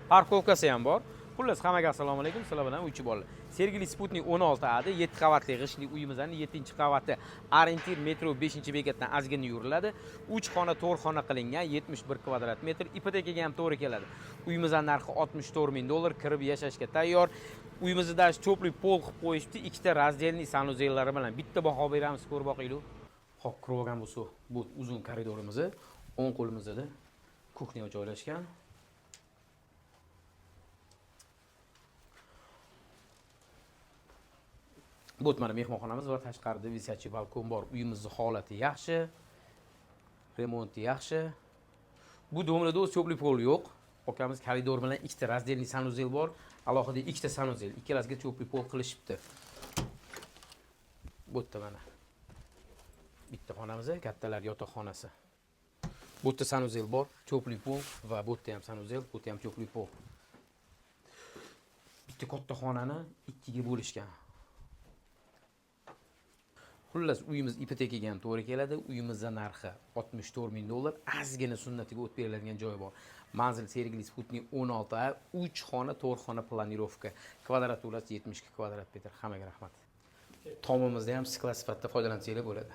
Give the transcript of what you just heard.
Парковка si ham bor. Xullas, hammaga assalomu alaykum. Sizlar bilan uychi bolalar. Sergeli Sputnik 16 ada 7 qavatli g'ishtli uyimizning 7-qavati. Orientir metro 5-bekatdan ozgina yuriladi. 3 xona, 4 xona qilingan, 71 kvadrat metr. Ipotekaga ham to'g'ri keladi. Uyimizning narxi 64 ming dollar, kirib yashashga tayyor. Uyimizda даже тёплый пол qilib qo'yishdi, ikkita раздельный санузел lari bilan. Bitta baho beramiz, ko'rib boqinglar. Xo'p, kirib olgan bo'lsa, bu uzun koridorimiz, o'ng qo'limizda кухня joylashgan. Bu mana mehmonxonamiz va tashqarida висячий balkon bor. Uyimizni holati yaxshi, remonti yaxshi. Bu domlada o'zi тёплый пол yo'q. Akamiz koridor bilan ikkita раздельный санузел bor. Alohida ikkita санузел, ikkalasiga тёплый пол qilishibdi. Bu yerda mana bitta xonamiz, kattalar yotoqxonasi. Bu yerda санузел bor, тёплый пол va bu yerda ham санузел, bu yerda ham тёплый пол. Bitta katta xonani ikkiga bo'lishgan. Xullas, uyimiz ipotekaga ham to'g'ri keladi. Uyimizda narxi 64 ming dollar. Ozgina sunnatiga o't beriladigan joyi bor. Manzil Sergeli Sputnik 16 A, 3 xona, 4 xona планировка. Kvadraturasi 72 kvadrat metr. Hammaga rahmat. Tomimizda ham склад sifatida foydalansanglar bo'ladi.